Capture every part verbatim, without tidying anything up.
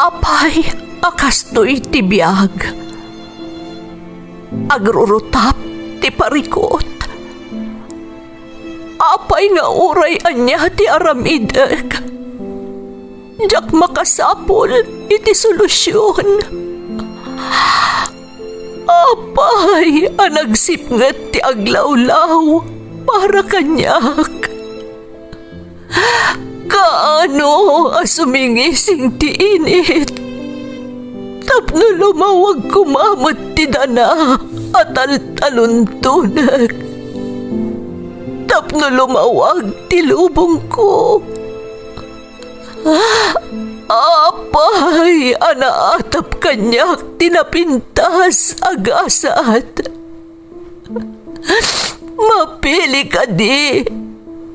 Apay a kastoy ti biag? Agrurutap ti parikut. Apay nga uray ania ti aramidek, diak makasapul iti solusion. Apay a nagsipnget ti aglawlaw para kaniak? Kaano a sumingising ti init tapno lumawag koma met ti dana a taltaluntonek, tapno lumawag ti lubongko? Apay a naatap kaniak ti napintas a gasat? Mapili kadi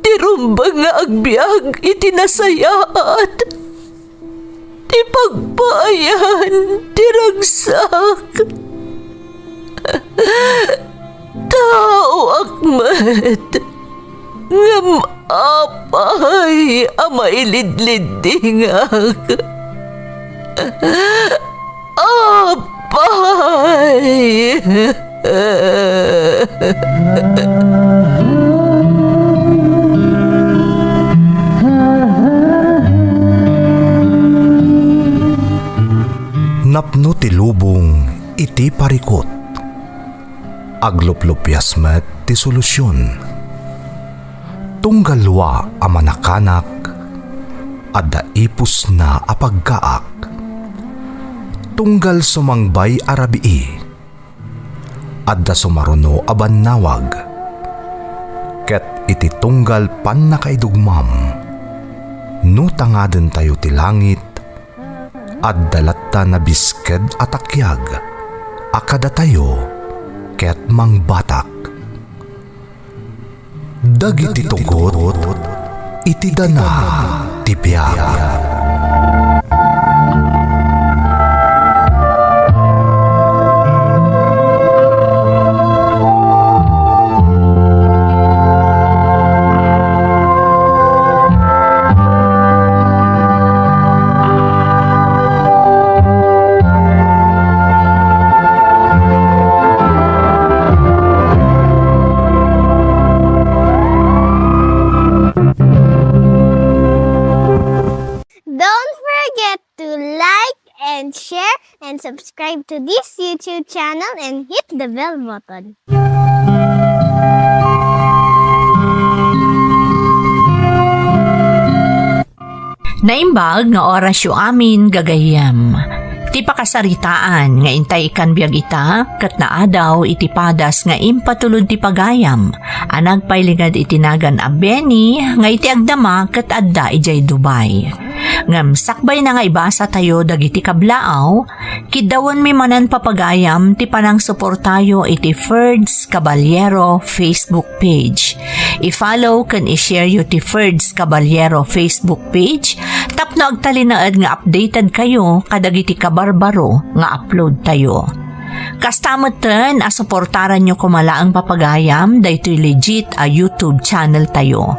ti rumbeng nga agbiag iti nasayaat, ti pagpaayan ti ragsak? Taoak met, ngem apay a mailidliddingak? Apay! Napno ti lubong iti parikut. Agluplupias met ti solusion. Tunggal lua a manakanak, adda ipusna a paggaak. Tunggal sumangbay a rabii, adda sumaruno a bannawag. Ket iti tunggal pannakaidugmam, no tangadentayo ti langit, adda latta nabisked a takiag a kadatayo ket mangbatak. Dagiti tugot iti dana ti biag. Don't forget to like and share and subscribe to this YouTube channel and hit the bell button. Naimbag nga orasyo amin, gagayyem. Ti pakasaritaan nga intay ikkan biag ita, ket naadaw iti padas nga impatulod ti pagayam a nagpailinged iti nagan a Benny nga iti agdama ket adda idiay Dubai. Ngem sakbayna nga ibasatayo dagiti kablaaw, kiddawenmi manen papagayam ti panangsuportayo iti Ferds Caballero Facebook page. I-follow ken i-share yo ti Ferds Caballero Facebook page tapno agtalinaed nga updated kayo kadagiti kabarbaro nga upload tayo. Kasta metten a suportaranyo koma laeng papagayam daytoy legit a YouTube channel tayo.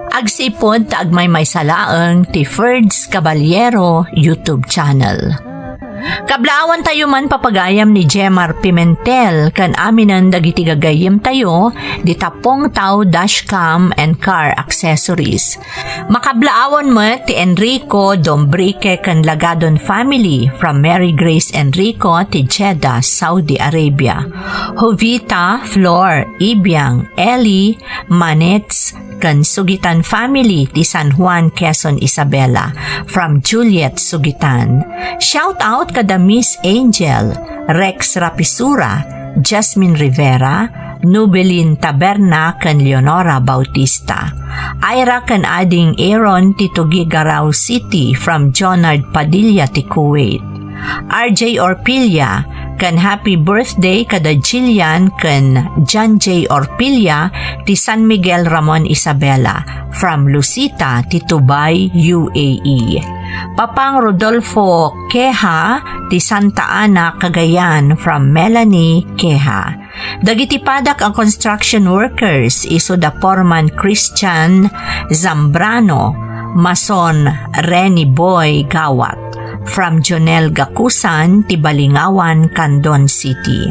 Agsipud ta agmaymaysa laeng ti Ferds Caballero YouTube channel. Kablaawan tayo man papagayam ni Jemar Pimentel ken aminen dagiti gagayyem tayo, di Tapong Tao Dashcam and Car Accessories. Makablaawan met ti Enrico Dombrique ken Lagadon family from Mary Grace Enrico ti Jeddah, Saudi Arabia. Jovita, Flor, Ibiang, Ellie, Manets, ken Sugitan family ti San Juan, Quezon, Isabela, from Juliet Sugitan. Shout out kada Miss Angel, Rex Rapisura, Jasmine Rivera, Nubelin Taberna ken Leonora Bautista. Ira ken ading Aaron ti Tuguegarao City from Jonard Padilla ti Kuwait. R J Orpilla ken happy birthday kada Jillian ken John J Orpilla ti San Miguel Ramon Isabela from Lucita ti Dubai, U A E. Papang Rodolfo Queja ti Santa Ana, Cagayan from Melanie Queja. Dagiti padak a construction workers isu da Foreman Christian Zambrano, Mason Rene Boy Gawat from Jonel Gakusan ti Balingawan, Candon City.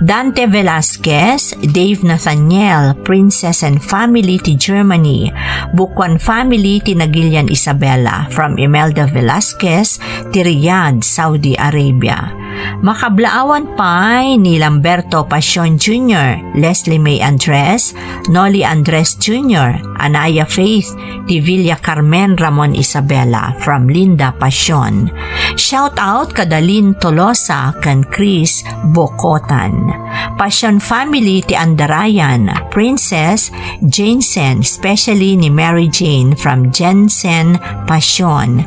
Dante Velasquez, Dave Nathaniel, Princess and family ti Germany, Bukuan family ti Nagilian Isabela, from Imelda Velasquez ti Riyadh, Saudi Arabia. Makablaawan pay ni Lamberto Pasion Junior, Leslie May Andres, Nolly Andres Junior, Anaya Faith, ti Villa Carmen Ramon Isabela, from Linda Pasion. Shout out kada Lynn Tolosa ken Chris Bokotan. Pasion family ti Andarayan, Princess, Jensen, especially ni Mary Jane from Jensen Pasion.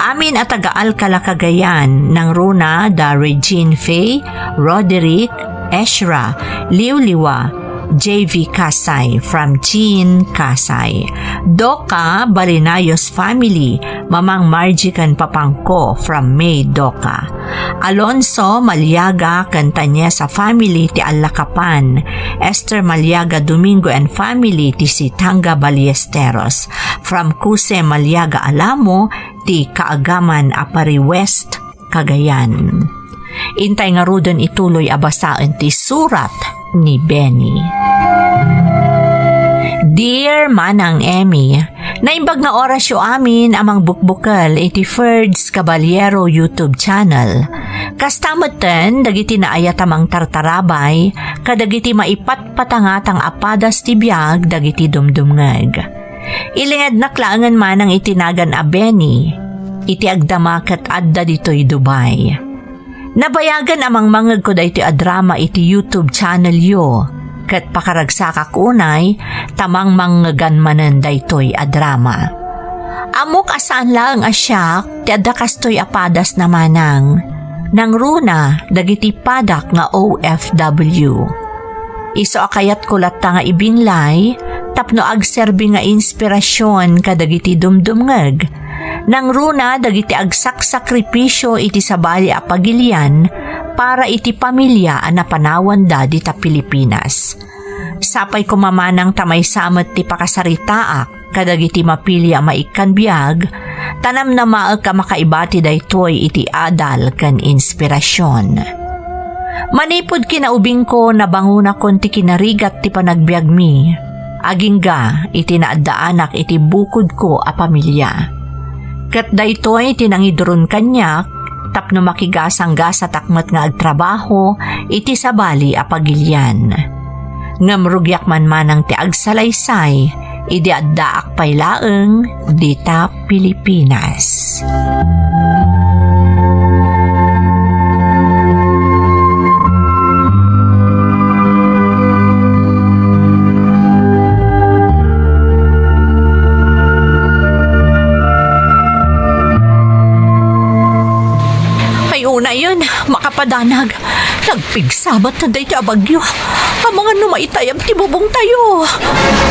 Amin a taga Alcala, Cagayan, nangruna da Regine Faye, Roderick, Ezra, Liwliwa, J V Kasay from Jean Kasay. Doka, Balinayos family, Mamang Margie ken Papangko from May Doka. Alonso Maliaga ken Tanyesa family ti Allakapan. Esther Maliaga Domingo and family ti Sitanga Ballesteros. From Kuse Maliaga Alamo ti Kaagaman a Pari West, Cagayan. Intay ngaruden ituloy a basaen ti surat ni Benny. Dear Manang Emmy, naimbag nga orasyo amin a mangbukbukel iti Ferds Caballero YouTube channel. Kasta metten dagiti naayat a mangtartarabay kadagiti maipatpatangatang a padas ti biag dagiti dumdumngeg. Ilingednak laengen manang iti nagan a Benny, iti agdama ket adda ditoy Dubai. Nabayagen a mangmangngegko daytoy a drama iti YouTube channelyo, ket pakaragsakak unay ta mangmangngeg manen daytoy a drama. Ammok a saan laeng a siak ti adda kastoy a padasna manang. Nangruna dagiti padak nga O F W. Isu a kayatko latta nga ibinglay tapno agserbi nga inspirasyon kadagiti dumdumngeg. Nangruna dagiti agsaksakripisyo iti sabali a pagilian para iti pamilia a napanawanda dita Pilipinas. Sapay koma manang ta maysa met ti pakasaritaak kadagiti mapili a maikkan biag, ta namnamaek a makaibati daytoy iti adal ken inspirasyon. Manipud kinaubingko, nabangonakon ti kinarigat ti panagbiagmi, agingga iti naaddaanak iti bukodko a pamilia. Ket daytoy ti nangidron kaniak tapno makigasanggasatak met nga agtrabaho iti sabali a pagilian. Ngem rugiak man manang ti agsalaysay idi addaak pay laeng dita Pilipinas. Ay, unayen, makapadanag. Nagpigsa met daytoy a bagyo. Amangan no maitayab ti bubongtayo.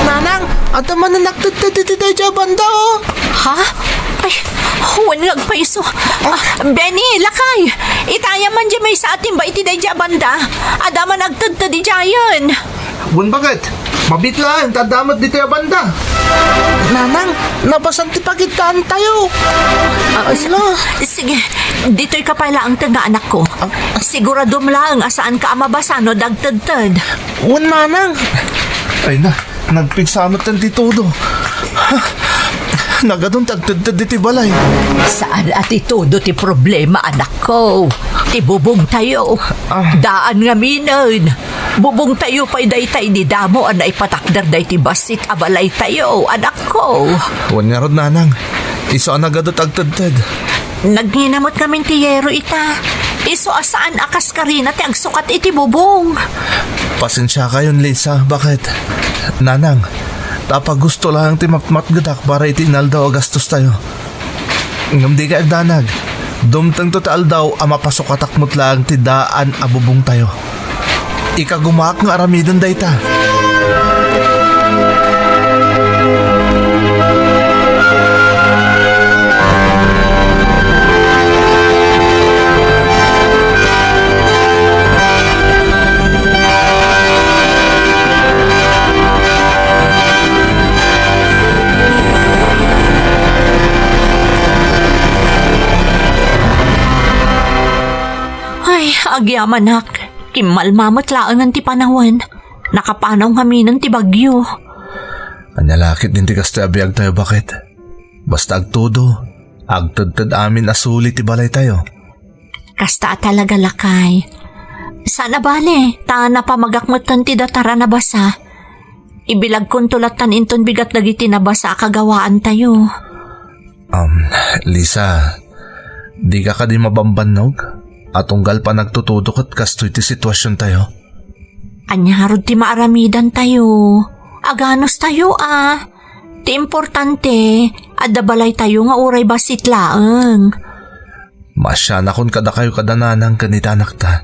Nanang, adda manen nagtedted iti daydiay a banda, o. Ha? Ay, wen nga agpayso. Ah, Benny, lakay! Itayam man diay maysa a timba iti daydiay a banda. Adda man nagtedted idiayen. Wen, baket, mabiit laeng ta adda met ditoy a banda. Nanang, nabasan ti pagiddaantayo. Ah, s-, Ala. Sige, ditoyka pay laeng tengnga, anakko. Ah, ah. Siguradom laeng a saanka a mabasa no adda agtedted. Wen, manang. Ay na, nagpigsa metten ti Todo. Nagadun ti agtedted iti balay. Saan a ti Todo ti problema, anakko. Ti bubongtayo. Ah. Daan ngaminen. Bubongtayo pay dayta idi damo a naipatakder daytoy bassit a balaytayo, anakko. Wen ngarud, nanang. Isu a nagadu ti agtedted. Nagngina met ngamin ti yero ita. Isu a saan a kaskarina ti agsukat iti bubong. Pasensiakayon, Lisa, baket? Nanang, ta pagusto laeng ti matmatgedak para iti inaldaw a gastostayo. Ngem dikay agdanag. Dumtengto ti aldaw a mapasukatak met laeng ti daan a bubongtayo. Ikagumaak nga aramiden dayta. Agyamanak, kimmalma met laengen ti panawen. Nakapanaw ngaminen ti bagyo. Ania la ketdin ti kastoy a biagtayo, baket? Basta agtudo, agtedted amin a suli ti balaytayo. Kasta a talaga, lakay. Saan a bale, ta napamagak metten ti datar a nabasa. Ibilagkonto lattan inton bigat dagiti nabasa a kagawaantayo. Um, Lisa, dika kadi mabambannog a tunggal panagtutudo ket kastoy ti situasiontayo? Ania ngarud ti maaramidantayo? Aganustayo a. Ti importante, adda balaytayo nga uray bassit laeng. Maasianakon kadakayo kada nanang ken iti anakta.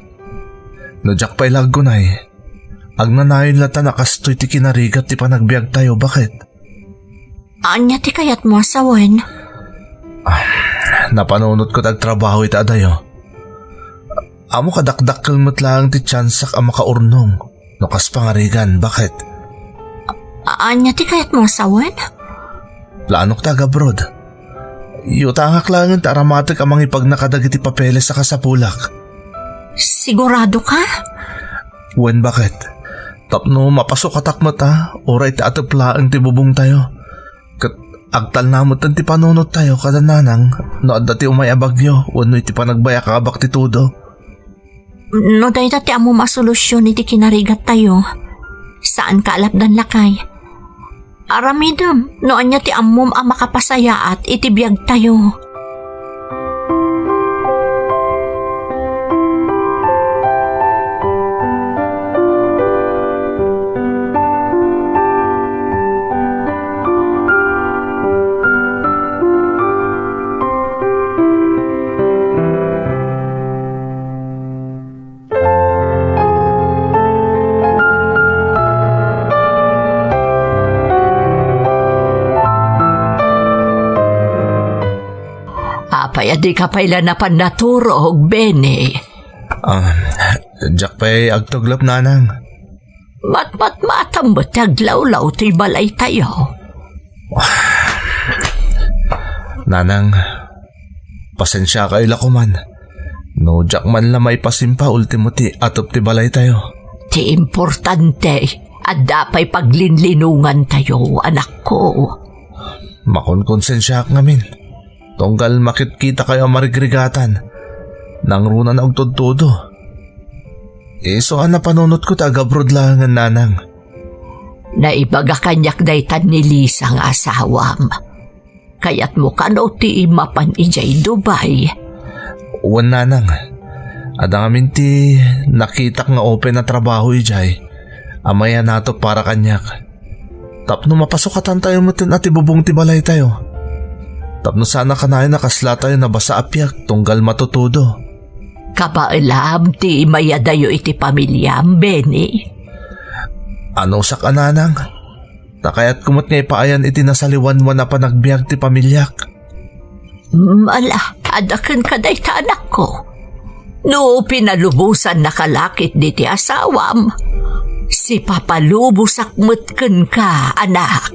No diak pay la aggunay, agnanayon latta a kastoy ti kinarigat ti panagbiagtayo, baket? Ania ti kayatmo a sawen? Ah, napanunotko ti agtrabaho iti adayo. Ammok a dakdakkel met laeng ti tiansak a makaurnong no kas pangarigan, baket? A-, ania ti kayatmo a sawen? Planok ti agabroad. Yutangak laengen ti aramatek a mangipagna kadagiti papeles a kasapulak. Sigurado ka? Wen, baket? Tapno mapasukatak met a, uray ti atep laeng ti bubongtayo. Ket agtalna metten ti panunottayo kada nanang no adda ti umay a bagyo wenno iti panagbay-akabak ti tudo. No dayta ti ammom a solusion iti kinarigattayo, saanka a lapdan, lakay. Aramidem no ania ti ammom a makapasayaat iti biagtayo. Apay a dika pay la napan naturog, Benny? Ah, diak pay agtuglep, nanang. Matmatmatam met ti aglawlaw ti balaytayo. Nanang, pasensiakayo la koman. No diak man la maipasimpa, ultimo ti atep ti balaytayo. Ti importante, adda pay paglinlinongantayo, anakko. Makonkonsensiaak ngamin. Tunggal makitkitakayo a marigrigatan, nangruna nga agtudtudo. Isu a napanunotko ti agabroad laengen, nanang. Naibaga kaniak dayta ni Lisa nga asawam. Kayatmo kano ti mapan idiay Dubai? Wen, nanang. Adda ngamin ti nakitak nga open a trabaho idiay a mayanato para kaniak. Tapno mapasukatantayo metten a ti bubong ti balaytayo. Tapno saan a kanayon a kaslatayo nabasa a piak tunggal matutudo. Kabaelam ti mayadayo iti pamiliam, Benny? Anusak a, nanang. Ta kayatko met nga ipaayan iti nasaliwanwan a panagbiag ti pamiliak. Ala, adda kenka dayta, anakko. No pinalubosannaka la ketdi ti asawam, sipapalubosak met kenka, anak.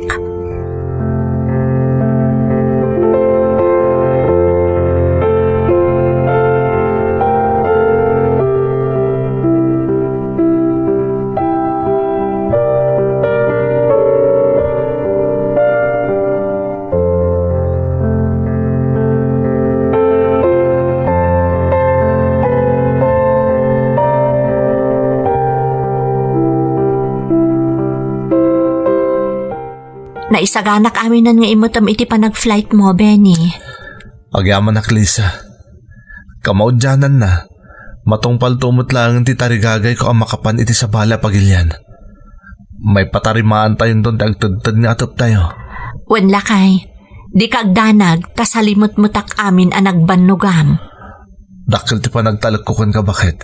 Naisaganak aminen nga imetem iti panag-flight mo, Benny. Agyamanak, Lisa. Kamaudiananna, matungpalto met laeng ti tarigagayko a makapan iti sabali a pagilian. Maipatarimaantayonton ti agtedted nga ateptayo. Wen, lakay, dika agdanag ta salimetmetak amin a nagbannogam. Dakkel ti panagtalekko kenka, baket.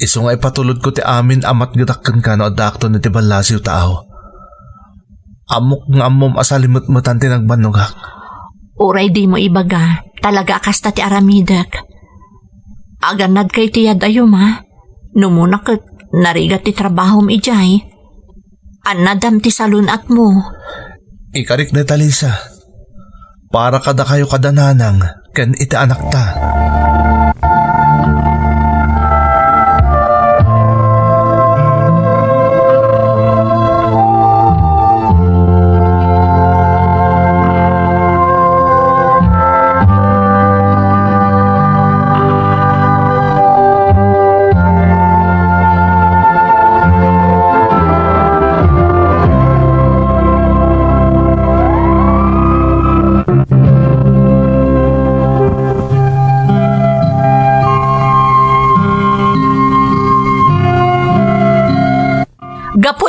Isu nga ipatulodko ti amin a matgedak kenka no addaakton iti ballasiw, taaw. Ammok nga ammom a salimetmetan ti nagbannogak. Uray dimo ibaga, talaga a kasta ti aramidek. Agannadka iti yad-ayom, a? Numuna ket narigat ti trabahom idiay. Annadam ti salun-atmo. Ikarik dayta, Lisa. Para kadakayo kada nanang ken iti anakta.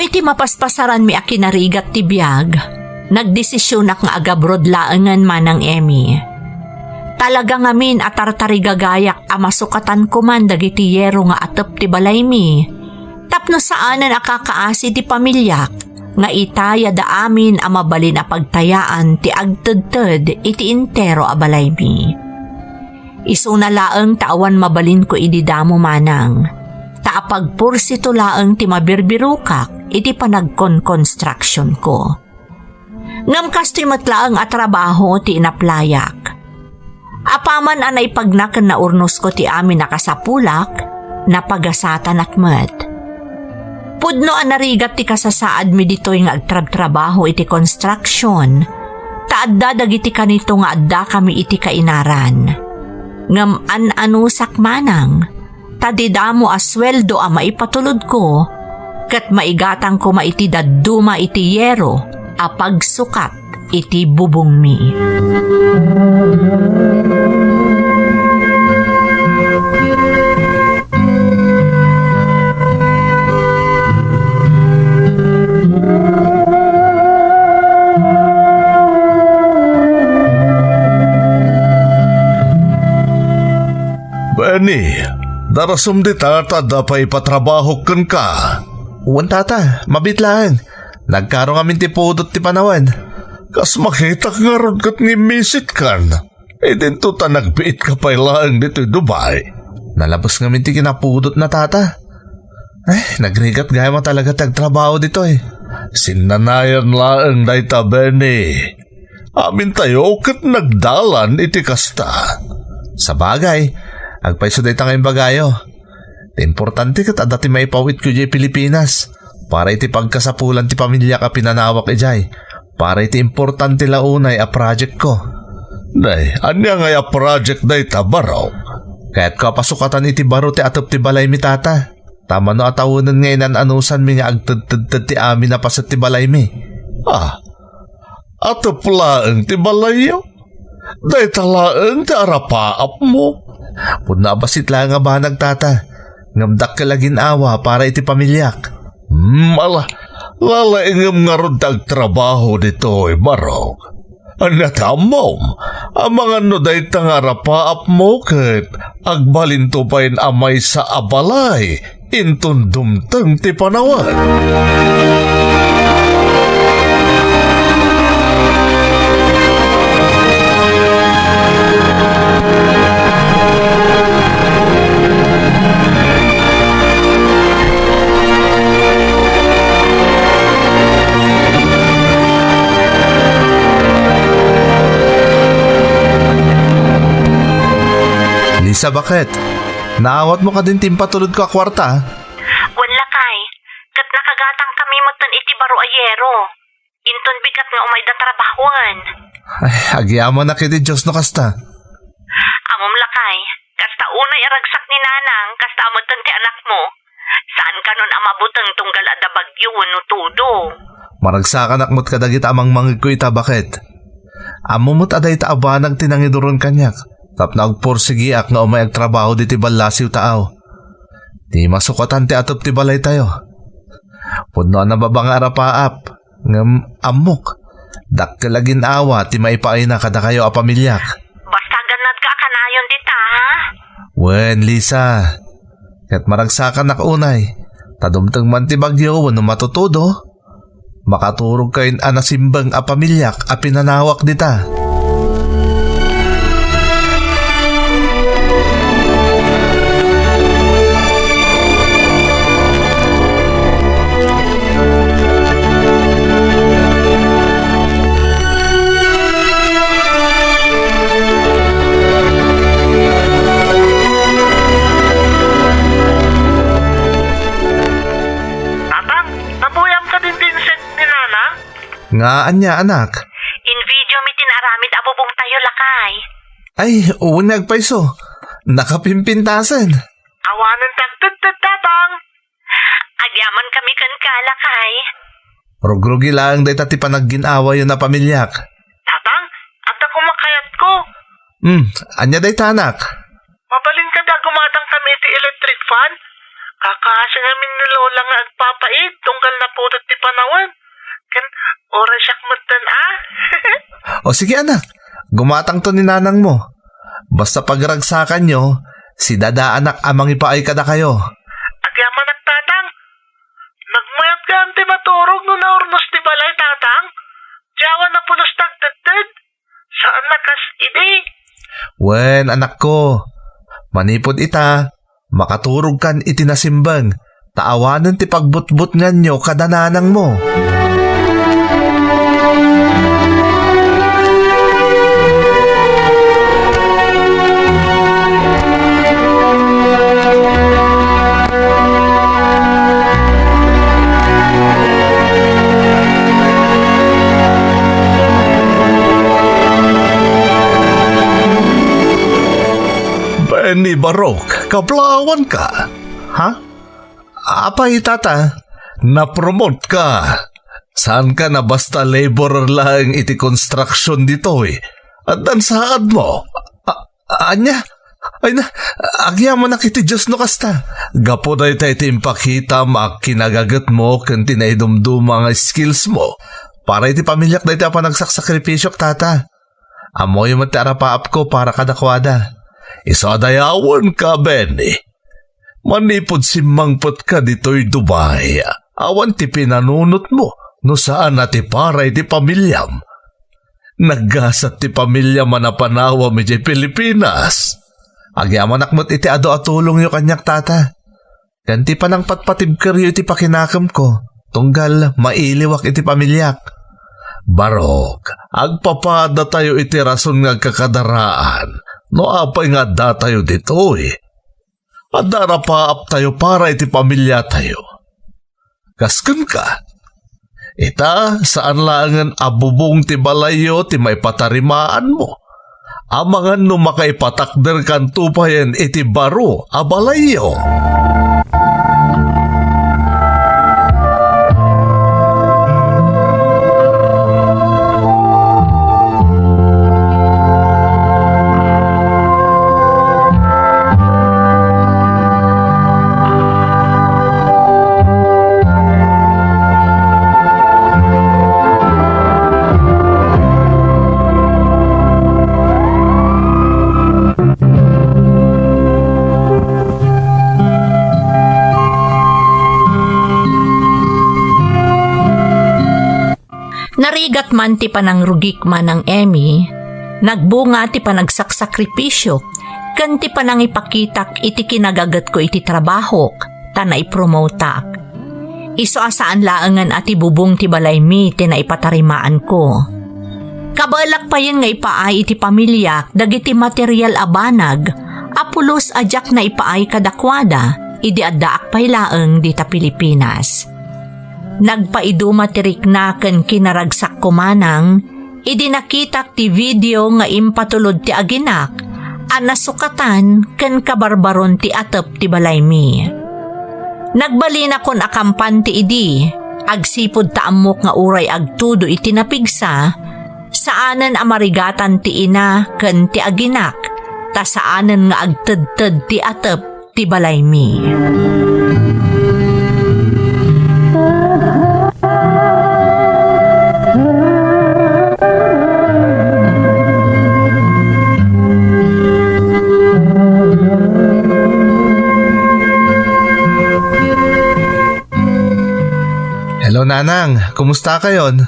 Iti mapaspasaranmi a kinarigat ti biag, nagdesisionak nga agabroad laengen, Manang Emmy. Talaga ngamin a tartarigagayak a masukatan koman dagiti yero nga atep ti balaymi, tapno saanen a kakaasi ti pamiliak nga itayada amin a mabalin a pagtayaan ti agtedted iti entero a balaymi. Isuna laeng ta awan mabalinko idi damo, Manang, ta apagpursito laeng ti mabirbirokak iti panagkonkonstruksionko. Ngem kastoy met laeng a trabaho ti inaplayak. Apaman a naipagna ken naurnosko ti amin a kasapulak, napagasatanak met. Pudno a narigat ti kasasaadmi ditoy nga agtrabtrabaho iti construction, ta adda dagiti kanito nga addakami iti kainaran. Ngem an-anusak, Manang, ta didamo a sueldo a maipatulodko, ket maigatang koma iti dadduma iti yero a pagsukat iti bubongmi. Benny, darasem dita ta adda pay ipatrabahok kenka. Wen, tata, mabiit laeng. Nagkaro ngamin ti pudot ti panawen. Kas makitak ngarud ket ngimmisitkan. Idinto ta nagbiitka pay laeng ditoy Dubai. Nalabes ngamin ti kinapudotna, tata. Ay, nagrigat gayam a talaga ti agtrabaho ditoy. Sinnanayan laeng dayta, Benny. Amintayo ket nagdalan iti kasta. Sabagay, agpayso dayta nga imbagayo. Ti importante ket adda ti maipawitko idiay Pilipinas para iti pagkasapulan ti pamiliak a pinanawak idiay, para iti importante la unay a projectko. Nay, ania ngay a project dayta, barok? Kayatko a pasukatan iti baro ti atep ti balaymi, tata. Ta mano a tawenen nga inan-anusanmi nga agtedtedted ti amin a paset ti balaymi. Ah, atep laeng ti balayyo? Dayta laeng ti arapaapmo? Pudno a bassit laeng a banag, tata, ngem dakkel a gin-awa para iti pamiliak. Hmm, ala, lalaingem ngarud ti agtrabaho ditoy, barok. Ania ti ammom? Amangan no dayta nga arapaapmo ket agbalinto pay a maysa a balay inton dumteng ti panawen. Lisa, baket? Naawatmo kadin ti impatulodko a kuarta? Wen, lakay. Ket nakagatangkami metten iti baro a yero. Inton bigat nga umayda trabahoen. Ay, agyamanak iti Dios no kasta. Ammom, lakay, kasta unay a ragsak ni nanang, kasta metten ti anakmo. Saan kanon a mabuteng tunggal adda bagyo wenno todo. Maragsakanak met kadagita a mangmangegko ita, baket. Ammom met a dayta a banag ti nangiduron kaniak tapno agpursigiak nga umay agtrabaho ditoy ballasiw ta aw. Ti masukatan ti atep ti balaytayo. Pudno a nababa nga arapaap, ngem ammok, dakkel a gin-awa ti maipaayna kadakayo a pamiliak. Basta gannadka a kanayon dita, ha? Wen, Lisa. Ket maragsakanak unay, ta dumteng man ti bagyo wenno matutudo, makaturogkayon a nasimbeng a pamiliak a pinanawak dita. Tatang, nabuyam kadin ti inside ni Nana? Nga ania, anak? In-video mi ti naaramid a bubongtayo, lakay. Ay, wen nga agpayso. Nakapimpintasen. Awanen ti agtedted, Tatang. Agyamankami kenka, lakay. Rugrugi laeng dayta ti panaggin-awayo a pamiliak. Tatang, adda koma kayatko. Hmm, ania dayta, anak? Mabalin kadi a gumatangkami iti electric fan? Kakasi ngamin ni Lola nga agpapait tunggal napudot ti panawen. Ken uray siak metten a. O sige, anak, gumatangto ni nanangmo. Basta pagragsakanyo, sidadaanak a mangipaay kadakayo. Agyamanak, Tatang. Nagmayat gayam ti maturog no naurnos ti balay, Tatang. Ti awan a pulos ti agtedted. Saan a kas idi? Wen, anakko, manipud ita, makaturogkan iti nasimbeng, ta awanen ti pagbutbutnganyo kada nanangmo. Benny Barok, kablaawanka? Ha? Apay, tata? Napromote ka. Saan ka na basta laborer laeng iti construction ditoy? Addan saadmo? A-, ania? Ay na, agyamanak iti Dios no kasta. Gapu dayta iti impakitam a kinagagetmo ken ti naidumduma nga skillsmo para iti pamiliak dayta a panagsaksakripisyok, tata. Ammoyo met ti arapaapko para kadakuada. Isu a dayawenka, Benny. Manipud simmangpetka ditoy Dubai, awan ti pinanunotmo no saan a ti para iti pamiliam. Naggasat ti pamiliam a napanawam idiay Pilipinas. Agyamanak met iti adu a tulongyo kaniak, tata. Ken ti panangpatpatibkeryo iti pakinakemko, tunggal mailiwak iti pamiliak. Barok, agpapadatayo iti rason nga agkakadaraan no apay nga addatayo ditoy. Adda arapaaptayo para iti pamiliatayo. Kas kenka, ita, saan laengen a bubong ti balayyo ti maipatarimaanmo. Amangan no makaipatakderkanto payen iti baro a balayyo. Narigat man ti panangrugik, Manang Emmy, nagbunga ti panagsaksakripisyok ken ti panangipakitak iti kinagagetko iti trabahok, ta naipromotak. Isu a saan laengen a ti bubong ti balaymi ti naipatarimaanko. Kabaelak payen nga ipaay iti pamiliak dagiti material a banag a pulos a diak naipaay kadakuada idi addaak pay laeng dita Pilipinas. Nagpaiduma ti rikna ken kinaragsakko manang idi nakitak ti video nga impatulod ti aginak a nasukatan ken kabarbaron ti atep ti balaymi. Nagbalinakon a kampante idi, agsipud ta ammok nga uray agtudo iti napigsa, saanen a marigatan ti ina ken ti aginak, ta saanen nga agtedted ti atep ti balaymi. Hello, Nanang. Kumusta kayon?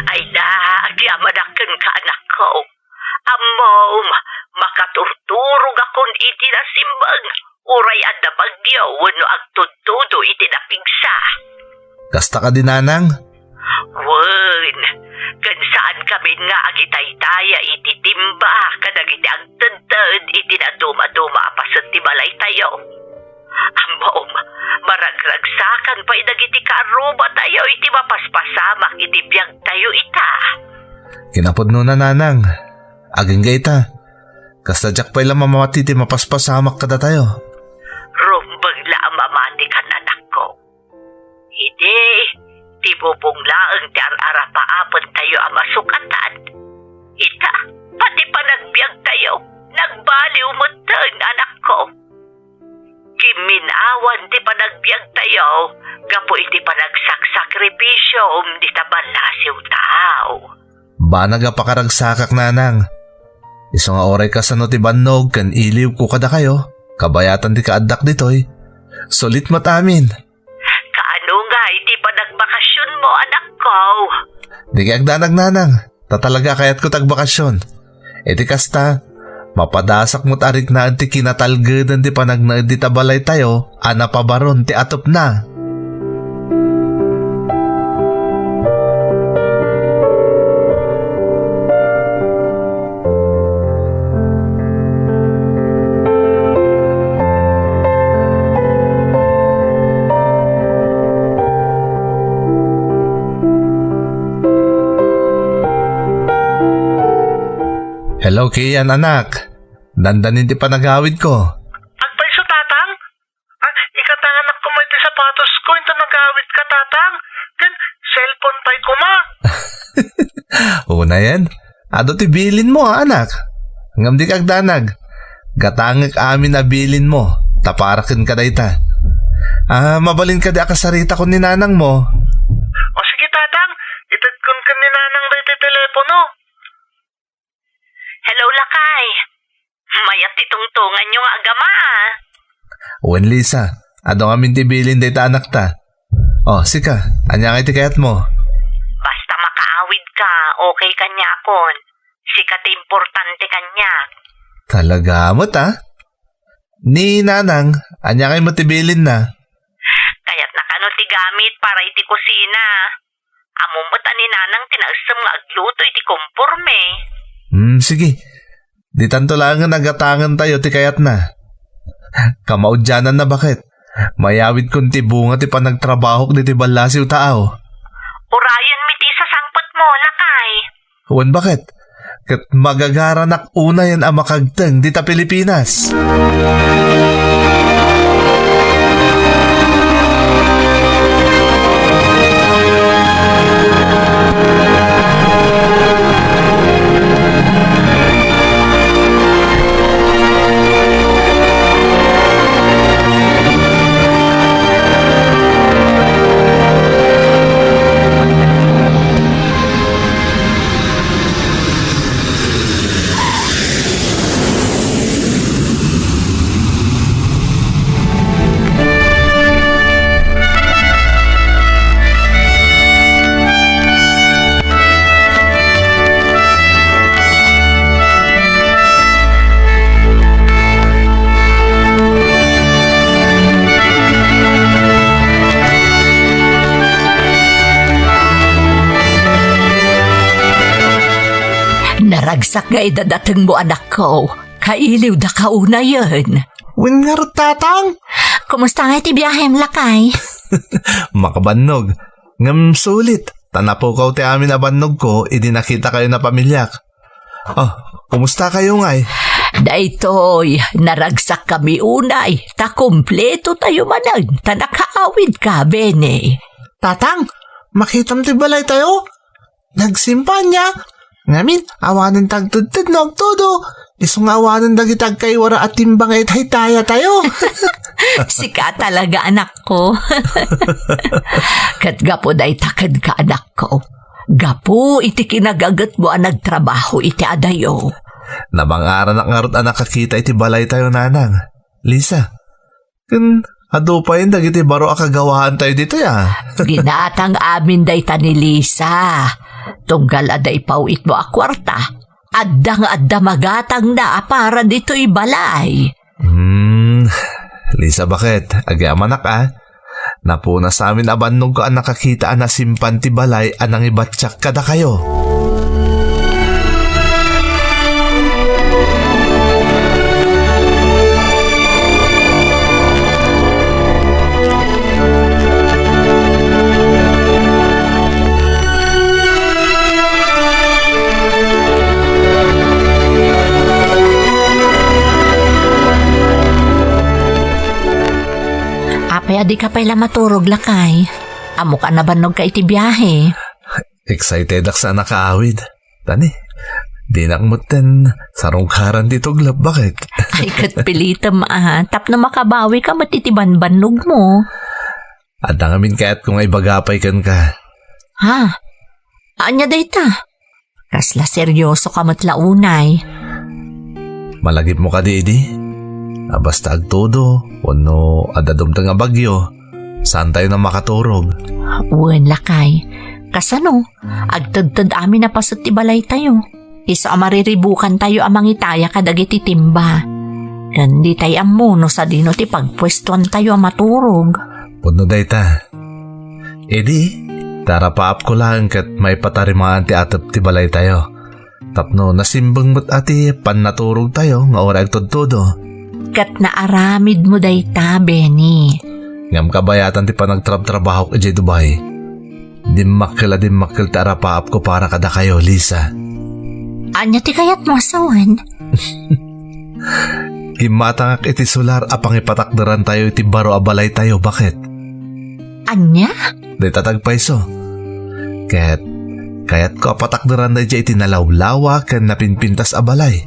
Ay na, agyamanak kenka, anakko. Ammom, makaturturogakon iti nasimbeng, uray adda bagyo wenno agtudtudo iti napigsa. Kasta kadi, Nanang? Wen, ken saan kamin nga agitaytaya iti timba kadagiti agtedted iti nadumaduma a paset ti balaytayo. Ammom, maragragsakan pay dagiti karrubatayo iti mapaspasamak iti biagtayo ita. Kinapudnona, Nanang. Agingga ita. Kasta diak pay la mamati ti mapaspasamak kadatayo. Rumbeng la a mamatikan, anakko. Idi, ti bubong laeng ti ar-arapaapentayo a masukatan. Ita, pati panagbiagtayo, nagbaliw metten, anakko. Kimminawan ti panag biagtayo gapu iti panagsaksakripisio dita ballasiw tao. Banag a pakaragsakak, nanang. Isu nga uray kasano ti bannog ken iliwko kadakayo, kabayatan ti kaaddak ditoy, sulit met amin. Kaano nga iti panagbakasionmo, anakko? Dika agdanag, nanang. Ta talaga kayatko ti agbakasion. Iti kasta, mapadasak met a riknaen ti kinatalgeden ti panagnaed dita balaytayo a napabaron ti atupna. Hello, Kian, anak. Dandanin ti panagawidko. Agpayso, Tatang? Ah, ikatanganak koma iti sapatosko, inton agawidka, Tatang. Ken cellphone pay koma. Unayen, adu ti bilinmo, a, anak. Ngem dika agdanag. Gatangek amin a bilinmo, ta para kenka dayta. Ah, mabalin kadi a kasaritakon ni nanangmo? O sige, Tatang, itedkon ken ni nanang daytoy telepono. Hello, lakay. Mayat ti tungtonganyo nga agama, a. Wen, Lisa, adu ngamin ti bilin dayta anakta. O, sika, ania ngay ti kayatmo? Basta makaawidka, okay kaniakon. Sika ti importante kaniak. Talaga met, a? Ni nanang, ania ngay met ti bilinna? Kayatna kano ti gamit para iti kusina. Ammom met a ni nanang ti naessem nga agluto iti komporme. Hmm, sige. Ditanto laengen a gatangentayo ti kayatna. Kamaudiananna, baket. Mayawidkon ti bunga ti panagtrabahok ditoy ballasiw taaw. Urayenmi ti isasangpetmo, lakay. Wen, baket. Ket magagaranak unayen a makagteng dita Pilipinas. Naragsak nga idadatengmo, anakko. Kailiwdaka unayen. Wen ngarud, Tatang? Kumusta nga iti biahem, lakay? Makabannog. Ngem sulit, ta napukaw ti amin a bannogko idi nakitakayon a pamiliak. O, kumusta kayo ngay? Daytoy, naragsakkami unay, ta kompleto tayo manen, ta nakaawidka, Benny. Tatang, makitam ti balay tayo? Nagsimpanya. Ngamin, awanen tagtedted no agtudo. Isu nga awanen dagiti agkaiwara a timbang nga itaytaya tayo. Sika talaga, anakko. Ket gapu dayta kenka, anakko. Gapu iti kinagagetmo a nagtrabaho iti adayo. Namangaranak ngarud a nakakita iti balay tayo, nanang. Lisa, ken adu pay dagiti baro a kagawaan tayo ditoy, a. Ginatang amin dayta ni Lisa. Tunggal adda ipaw-itmo a kuarta, adda nga adda magatangna a para ditoy balay. Hmm, Lisa, baket, agyamanak, a. Napunas amin a bannogko a nakakita a nasimpan ti balay a nangibattiak kadakayo. Apay a dika pay la maturog, lakay? Ammok a nabannogka iti biahe. Excitedak sa a nakaawid. Tani, dinak metten sarungkaran ti tuglep, baket? Ay, ket pilitem, a, tapno makabawika met iti banbannogmo. Adda ngamin kayatko nga ibaga pay kenka. Ha? Ania dayta? Kasla seryoso ka met la unay. Malagipmo kadi idi? A basta agtudo, wenno adda dumteng a bagyo, saantayon a makaturog. Wen, lakay. Kasano? Agtedted amin a paset ti balaytayo. Isu a mariribukantayo a mangitaya kadagiti timba. Ken ditay ammo no sadino ti pagpuestuantayo a maturog. Pudno dayta. Idi, ta arapaapko laeng ket maipatarimaan ti atep ti balaytayo. Tapno nasimbeng met a ti pannaturogtayo nga uray agtudtudo. Ket naaramidmo dayta, Benny. Ngem kabayatan ti panagtrabtrabahok idiay Dubai. Dimmakkel a dimmakkel ti arapaapko para kadakayo, Lisa. Ania ti kayatmo a sawen? Gimmatangak iti solar a pangipatakderantayo iti baro a balaytayo, baket? Ania? Dayta ti agpayso. Ket kayatko a patakderanna idiay iti nalawlawa ken napinpintas a balay.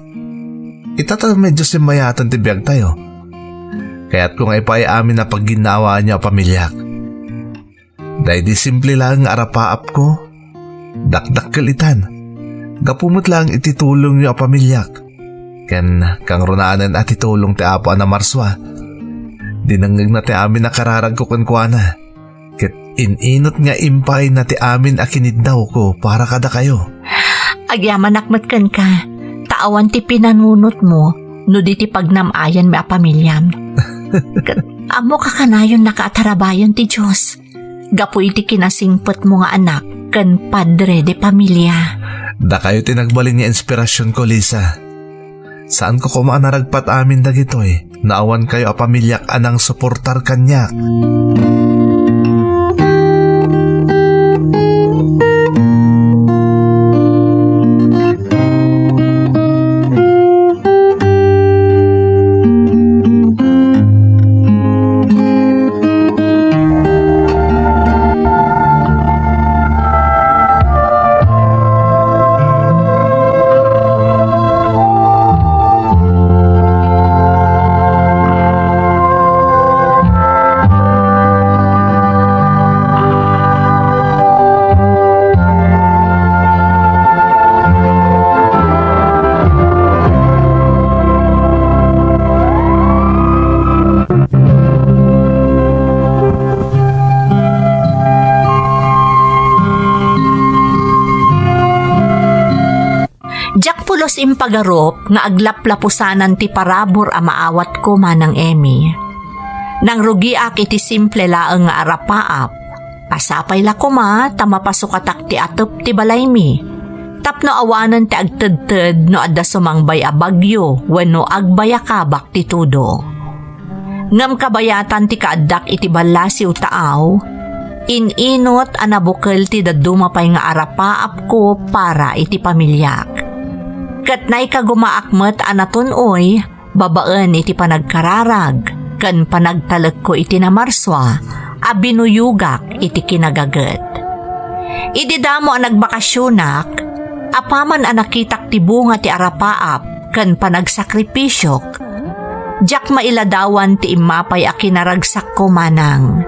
Ita ta medyo simmayaten ti biagtayo. Kayatko nga ipaay amin a pagginnaawaanyo a pamiliak. Daydi simple laeng nga arapaapko, dakdakkel itan. Gapu met laeng iti tulongyo a pamiliak. Ken kangrunaanen a ti tulong ti Apo a namarsua. Dinengngegna ti amin a kararagko kenkuana. Ket in-inot nga impaayna ti amin a kiniddawko para kadakayo. Agyamanak met kenka, ta awan ti pinanunotmo no di ti pagnam-ayanmi a pamiliam. Ket ammoka kanayon nakaatarabayan ti Dios gapu iti kinasingpetmo nga anak ken padre de pamilia. Dakayo ti nagbalin nga inspirasionko, Lisa. Saanko koma a naragpat amin dagitoy no awan kayo a pamiliak a nangsuportar kaniak. Diak pulos impagarup nga aglaplapusanan ti parabur a maawatko, Manang Emmy. Nangrugiak iti simple laeng nga arapaap. Sapay la koma ta mapasukatak ti atep ti balaymi, tapno awanen ti agtedted no adda sumangbay a bagyo wenno agbayakabak ti tudo. Ngem kabayatan ti kaaddak iti ballasiw taaw, in-inot a nabukel ti dadduma pay nga arapaapko para iti pamiliak. Ket naikagumaak met a natun-oy babaen iti panagkararag ken panagtalekko iti namarsua a binuyogak iti kinagaget. Idi damo a nagbakasionak, apaman a nakitak ti bunga ti arapaap ken panagsakripisio, diak mailadawan ti immapay a kinaragsakko, Manang.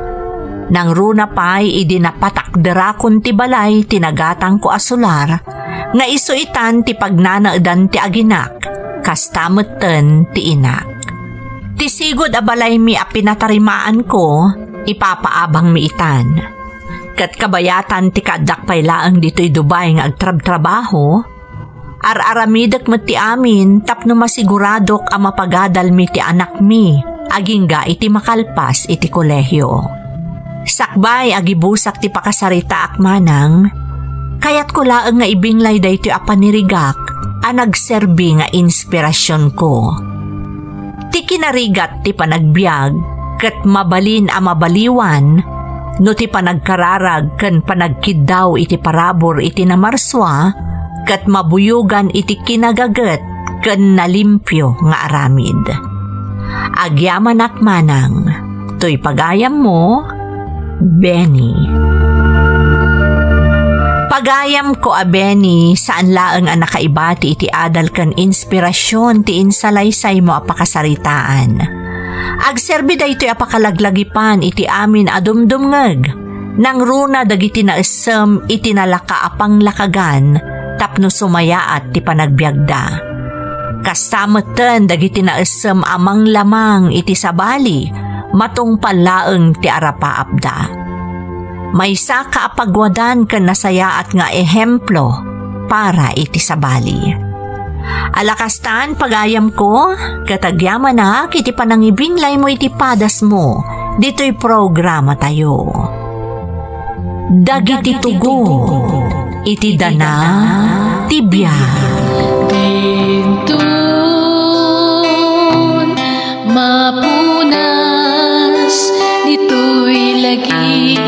Nangruna pay idi napatakderakon ti balay ti nagatangko a solar, nga isu itan ti pagnanaedan ti aginak, kasta metten ti inak. Ti sigud a balaymi a pinatarimaanko, ipapaabangmi itan. Ket kabayatan ti kaaddak pay laeng ditoy Dubai nga agtrabtrabaho, ar-aramidek met ti amin tapno masiguradok a mapagadalmi ti anakmi agingga iti makalpas iti kolehio. Sakbay a gibusak ti pakasaritaak, Manang, kayatko laeng nga ibinglay daytoy a panirigak a nagserbi nga inspirasionko. Ti kinarigat ti panagbiag ket mabalin a mabaliwan no ti panagkararag ken panagkiddaw iti parabur iti namarsua ket mabuyogan iti kinagaget ken nalimpio nga aramid. Agyamanak, Manang, toy pagayammo, Benny. Pagayamko a Benny, saan laeng a nakaibati iti adal ken inspirasion ti insalaysaymo a pakasaritaan. Agserbi daytoy a pakalaglagipan iti amin a dumdumngeg, nangruna dagiti naessem iti nalaka a panglakagan tapno sumayaat ti panagbiagda. Kasta metten dagiti naessem a manglamang iti sabali, matungpal laeng ti arapaapda. Maysa ka a pagwadan ken nasayaat nga ehemplo para iti sabali. Ala kastan, pagayamko, ket agyamanak iti panangibinglaymo iti padasmo ditoy programatayo. Dagiti tugot iti dana ti biag. Dinton mapunas ditoy lagi.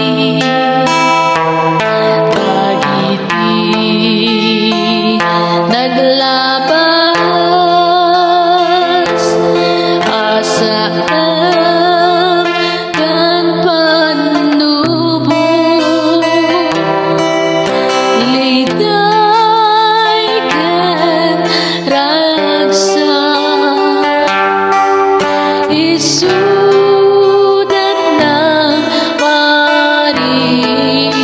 Dagiti naglabas a saan ken pannubo, liday ken ragsak, isudatna paris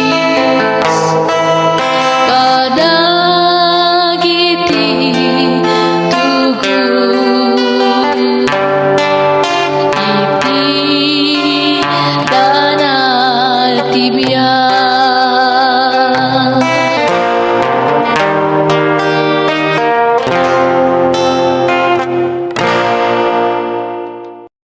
kadagiti tugot iti dana ti biag.